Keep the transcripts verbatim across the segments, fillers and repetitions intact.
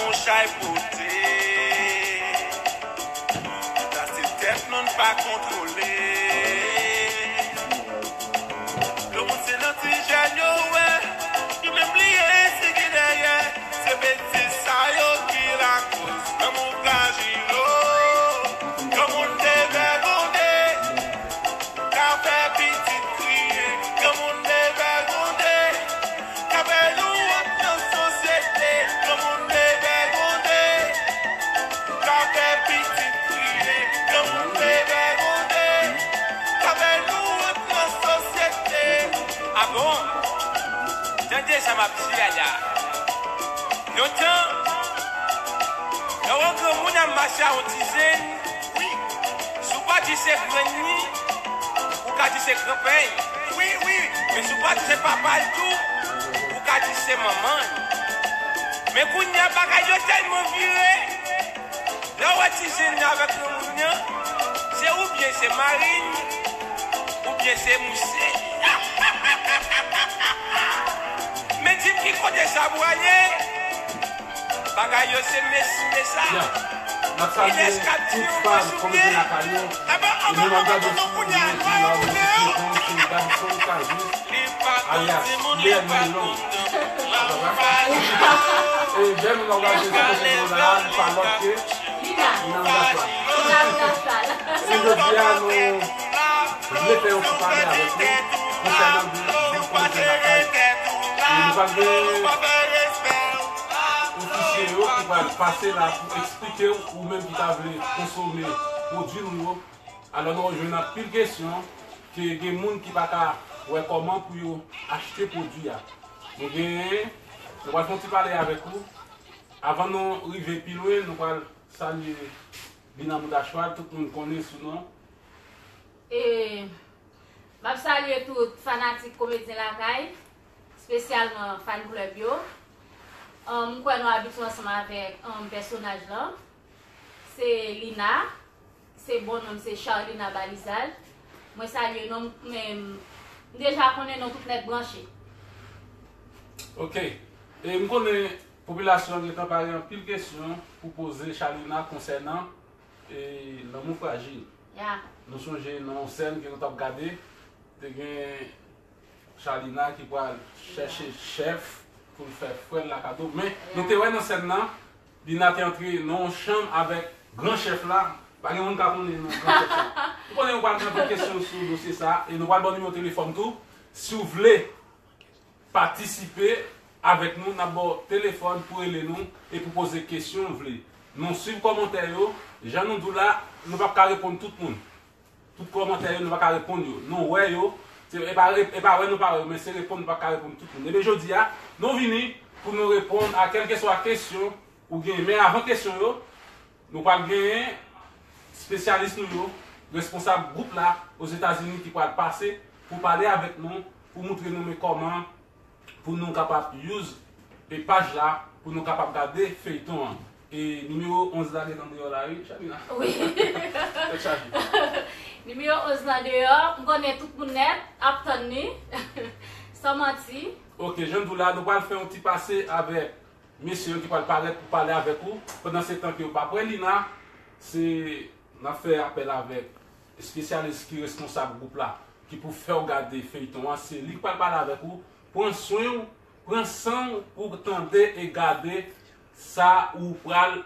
Yon chay pote, sa se tèt nou n pa kontwole. Granmoun se nan ti jèn yo wè, yo menm bliye si ki dèyè. Se betiz sa yo ki lakoz granmoun frajil o. Granmoun devègonde, ka fè pitit kriye. Granmoun devègonde, ka fè nou wont nan sosyete. Granmoun devègonde, ka fè pitit kriye. Granmoun devègonde, ka fè nou wont nan sosyete. A bon? Tande sa m ap di a la. Lontan, lè w wè yon granmoun ap mache ak yon ti jèn, si w pa di se grann li, ou ka di se granpè l. Wi, wi. Men si w pa di se papa l tou, ou ka di se manman l. Men kounye a, bagay yo tèlman vire, lè w wè ti jèn nan avèk granmoun nan, se oubyen se mari l, oubyen se mouche l. Men di m ki kote sa pwale? Bagay yo se mesi mesa. Ya. N ap salye tout fan Komedyen Lakay yo. E nou ap gade sou YouTube la, nou se Gadson Cajuste, alyas Bèl Melon. E Bèl Melon, gade sou kote nou la, li pa lòt ke Lina Bouda Chwal. E jodi a, nou vle fè yon ti pale avèk nou konsènan gwo Komedyen Lakay. E nou pral gen ofisye yo ki pral pase la pou eksplike w, ou menm ki ta vle konsome pwodui nou yo. Alò, nou jwenn anpil kesyon ke gen moun ki pa ka wè kòman pou yo achte pwodui a. Nou genyen, nou pral fè yon ti pale avèk ou. Avan nou rive pi lwen, nou pral salye Lina Bouda Chwal, tout moun konnen sou non. E, m ap salye tout fanatik Komedyen Lakay, espesyalman fan club yo. Ahn, m kwè nou abitye ansanm avèk, ahn, pèsonaj lan. Se Lina, se bon non m se Charlina Balizal. Mwen salye non m, men m deja konnen non tout nèt branche. Ok. E m konnen popilasyon an gentan pare anpil kesyon pou poze Charlina konsènan e Lanmou Frajil. Ya. Nou sonje nan yon sèn ke nou t ap gade, te gen Charlina ki pral chèche chèf pou l fè frè l la kado. Men, nou te wè nan sèn nan, Lina te antre nan yon chanm avèk gran chèf la. Pa gen moun ka konnen non gran chèf la. M konnen nou pral gen anpil kesyon sou dosye sa, e nou pral ba w nimewo telefòn tou. Si w vle patisipe avèk nou, n ap ba w telefòn pou rele nou e pou poze kesyon w vle. Nou swiv kòmantè yo. Jan nou di w la, nou p ap ka reponn tout moun. Tout kòmantè yo, nou pa ka reponn yo. Nou wè yo, se, e pa, e pa wè nou pa wè yo, men se reponn nou pa ka reponn tout moun. Ebyen, jodi a, nou vini pou nou reponn a kèlkeswa kesyon ou genyen. Men avan kesyon yo, nou pral genyen espesyalis nou yo, responsab gwoup la Ozetazini ki pral pase pou pale avèk nou, pou moutre nou men kòman pou nou kapab use e paj la, pou nou kapab gade feyton an. E nimewo onz la gentan deyò la, wi, Charlina? Wi. Tèt chaje. Nimewo onz la deyò, m konnen tout moun nèt ap tann li. San manti. Ok, jan m di w la, nou pral fè yon ti pase avèk mesye yo ki pral parèt pou pale avèk ou. Pandan se tan ke yo pa pran Lina, se, n ap fè apèl avèk espesyalis ki responsab gwoup la, ki pou fè w gade feyton an, se li k pral pale avèk ou. Pran swen w, pran san w pou w tande e gade sa ou pral,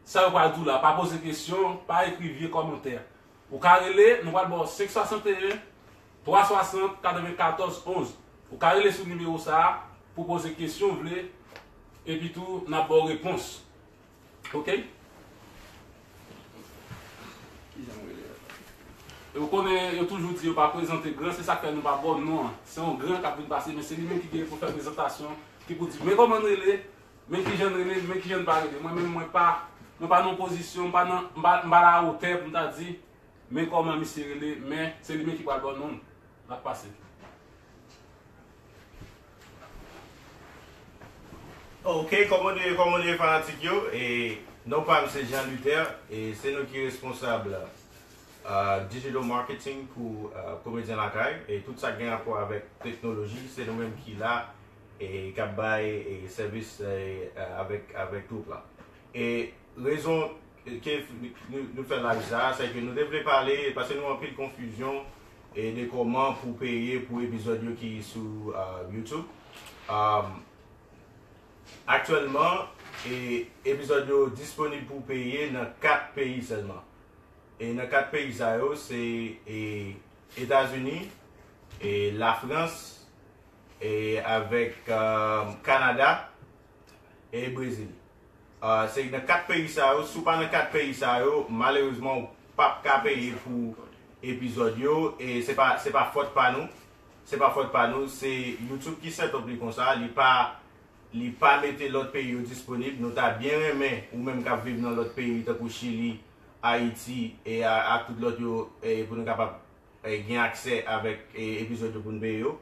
sa yo pral di w la. Pa poze kesyon, pa ekri vye kòmantè. Ou ka rele, nou pral ba w senk swasanteyen, twa swasant, katrevenkatòz onz. Ou ka rele sou nimewo sa a pou poze kesyon w vle, epi tou, n ap ba w repons. Ok? Kijan m rele a? E ou konnen, yo toujou di yo pa prezante gran, se sa k fè nou pa ba w non an. Se yon gran k ap vin pase, men se li menm ki gen pou fè prezantasyon, ki pou di, men kòman n rele, men kijan n rele, men kijan n pa rele. Mwen menm, mwen pa, mwen pa nan pozisyon, m pa nan, m pa, m pa la wotè pou m ta di, men kòman misye rele, men se li menm ki pral ba w non l. N ap pase. Ok, kòman nou ye, kòman nou ye fanatik yo? E, non pa m se Jean Luther, e se nou ki responsab, ah, digital marketing pou, ah, Komedyen Lakay, e tout sa k gen rapò avèk teknoloji, se nou menm ki la, e k ap bay e sèvis e, avèk, avèk twoup la. E rezon ke nou, nou fè live sa, se ke nou te vle pale, paske nou anpil konfizyon e de kòman pou peye pou epizòd yo ki sou uh, YouTube. Um, aktyèlman, e, epizòd yo disponib pou peye nan kat peyi sèlman. E nan kat peyi sa yo, se e, Etazini, e, Lafrans, e, avèk um, Kanada e Brezil. Uh, se nan kat peyi sa yo, si w pa nan kat peyi sa yo, malerezman, ou p ap ka peye pou epizòd yo. E se pa, se pa fòt pa nou. Se pa fòt pa nou. Se YouTube ki set up li konsa. Li pa, li pa mete lòt peyi yo disponib. Nou ta byen renmen, ou menm k ap viv nan lòt peyi, tankou Chili, Ayiti, e a, ak tout lòt yo, e pou nou kapab e, gen aksè avèk e, epizòd yo pou n peye yo.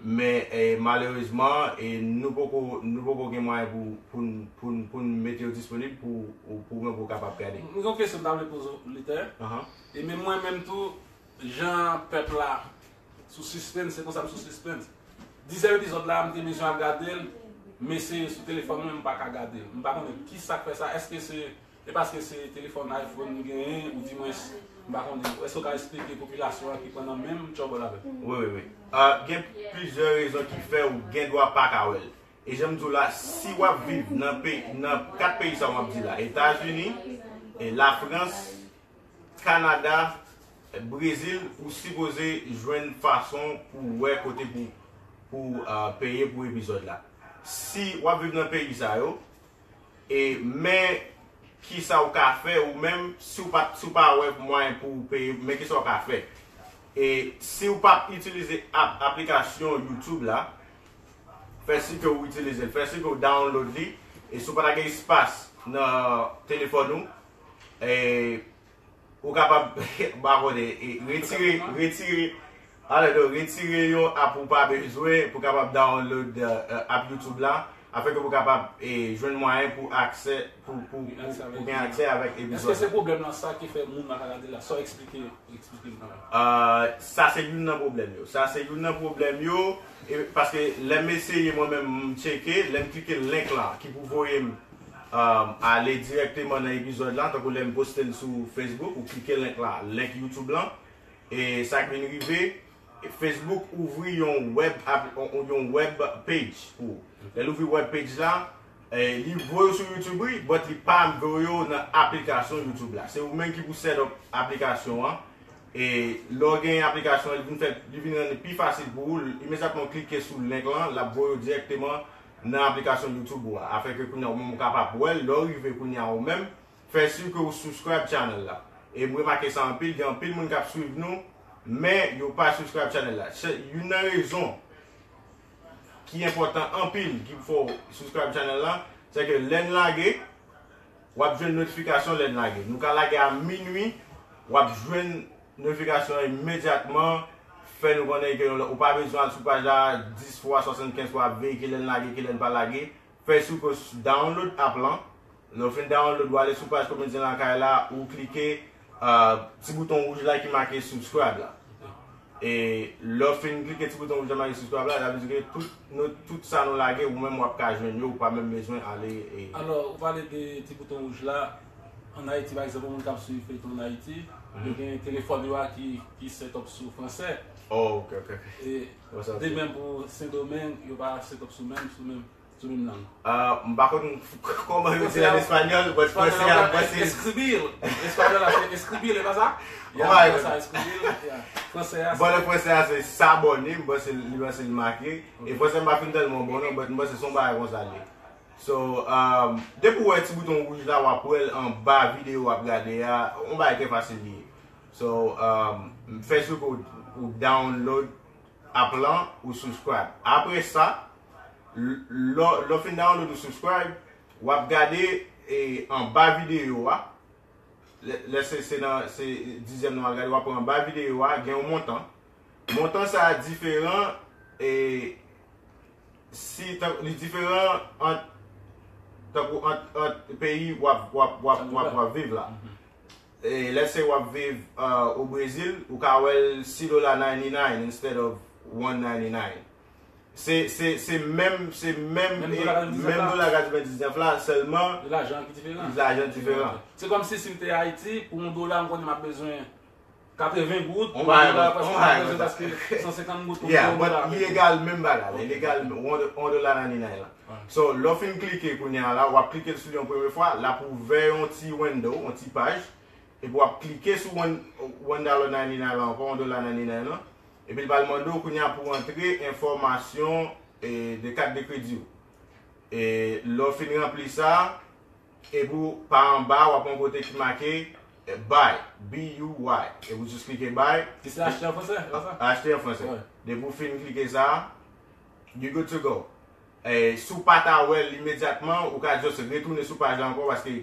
Men e, malerezman, e, nou poko, nou poko gen mwayen pou, pou, n- pou, n- pou n mete yo disponib pou, pou, pou mwen pou w kapab gade. M gen yon kesyon m ta vle poze w, Luther. Ahan. E men mwen menm tou, jan pèp la sou sispens, se konsa m sou sispens. Dizyèm epizòd la, m te bezwen ap gade l, men se sou telefòn mwen, m pa ka gade l. M pa konnen ki sa k fè sa. Èske se E paske se telefòn iPhone m genyen, ou dimwens, m pa konnen. Èske w ka eksplike popilasyon an ki pran nan menm tchòbòl avè m? Wi, wi, wi. Ah, gen plizyè rezon ki fè ou gen dwa pa ka wè l. E jan m di w la, si w ap viv nan peyi, nan kat peyi sa w ap di la, Etazini, e Lafrans, Kanada, Brezil, ou sipoze jwenn fason pou w wè kote pou, pou ah, peye pou epizòd la. Si w ap viv nan peyi sa yo, e men kisa w ka fè ou menm si w pa, si w pa wè mwayen pou w peye, men kisa w ka fè. E si w p ap itilize ap, aplikasyon YouTube la, fè si ke w itilize l, fè si ke w download li, e si w pa ta gen espas nan telefòn ou, e ou kapab, m pa konnen, e, retire, retire, alò, non, retire yon app ou pa bezwen pou kapab download uh, app YouTube la, afin ke pou kapab e, jwenn mwayen pou aksè, pou, pou, pou, pou gen aksè avèk epizòd. Èske se pwoblèm nan sa ki fè moun pa ka gade la? Sa w eksplike, eksplike m kanmenm. Uh, sa se youn nan pwoblèm yo. Sa se youn nan pwoblèm yo. E, paske lè m eseye mwen menm m tcheke, lè m klike link la ki pou voye m um, ale dirèkteman nan epizòd la, tankou lè m poste l sou Facebook, ou klike link la, link YouTube lan, e sa k vin rive, Facebook ouvri yon web, yon web page pou ou. Lè l ouvri web page la, e, li voye w sou YouTube, wi, but li pa voye w nan aplikasyon YouTube la. Se ou menm ki pou set up aplikasyon an. E lè w gen aplikasyon an, li vin fè, li vin rann li pi fasil pou ou. Imedyatman w klike sou link lan, l ap voye w dirèkteman nan aplikasyon YouTube ou a. Afin ke kounye a ou menm ou kapab wè l, lè w rive kounye a ou menm, fè si ke ou subscribe channel la. E m remake sa anpil, gen anpil moun k ap swiv nou, men yo pa subscribe channel la. Se youn nan rezon ki enpòtan anpil ki fè w subscribe channel la, se ke lè n lage, w ap jwenn notifikasyon lè n lage. Nou ka lage a minwi, w ap jwenn notifikasyon an imedyatman, fè nou konnen ke ou pa bezwen al sou paj la dis fwa, swasannkenz fwa, ap veye kilè n lage, kilè n pa lage. Fè si ke w download app lan. Lè w fin download, w ale sou paj Komedyen Lakay la, ou klike uh, ti bouton wouj la ki make subscribe la. E lè w fin klike ti bouton wouj la make subscribe la, sa vle di ke tout, nou, tout sa nou lage, ou menm w ap ka jwenn yo, ou pa menm bezwen ale. E... Alò, ou pale de ti bouton wouj la, ann Ayiti, pa egzanp, yon moun k ap swiv feyton ann Ayiti, yo gen telefòn yo a ki, ki set up sou fransè. Oh, ok, ok, ok. E de menm pou Sendomeng, yo pa set up sou menm, sou menm, sou menm lang. Ah, m pa konn kòman yo di l an espanyòl, but fransè a, fransè escribir. Espanyòl la, se escribir, e pa sa? Ya, fransè a, escribir, ya. Fransè a, bon, se fransè a, se s'abonner, m panse li panse l make. E fransè m pa fin tèlman bon non, but m panse se yon bagay konsa l ye. So, um, depi w wè ti bouton wouj la, w ap wè l anba videyo w ap gade a, yon bagay trè fasil li ye. So, um, fè si ke w, ou download app lan, ou subscribe. Apre sa, l, lè, lè w fin download ou subscribe, w ap gade e, anba videyo a. Lè, lè se, se nan, se dizyèm nan w al gade, w ap wè anba videyo a, gen yon montan. Montan sa a diferan, e, si, tan, li diferan ant, tankou ant, ant peyi w ap, w ap, w ap, w ap, w ap viv la. E, let's say w ap viv uh, o Brezil, ou ka wè l six dola ninety-nine instead of one ninety-nine. Se se se menm se menm Menm dola katrevendiznèf la? Menm dola katrevendiznèf la, sèlman Lajan ki diferan. Lajan diferan. Se kòm si si m te Ayiti, pou yon dola, m konnen m ap bezwen katreven goud, On bagay dola, konsa, paske on m bagay ap bezwen konsa. paske san senkant goud pou Yeah, yon but dola. li egal menm bagay la, li egal on do- on dola nan ninety-nine la. So, lè w fin klike kounye a la, w ap klike sou li yon premye fwa, l ap ouvè yon ti window, yon ti paj, epi w ap klike sou one, one dollar ninety-nine la ankò, on dola ninety-nine la, epi l pral mande w kounye a pou antre enfòmasyon e, de kat de kredi w. E lè w fin ranpli sa, epi w pa anba, w ap yon kote ki make eh, buy, B U Y. Epi w jis klike buy, Ki se achte an fransè, se pa sa? Achte an fransè. Ouais. Depi w fin klike sa, you good to go. E, si w pa ta wè l imedyatman, ou ka just retounen sou paj la ankò paske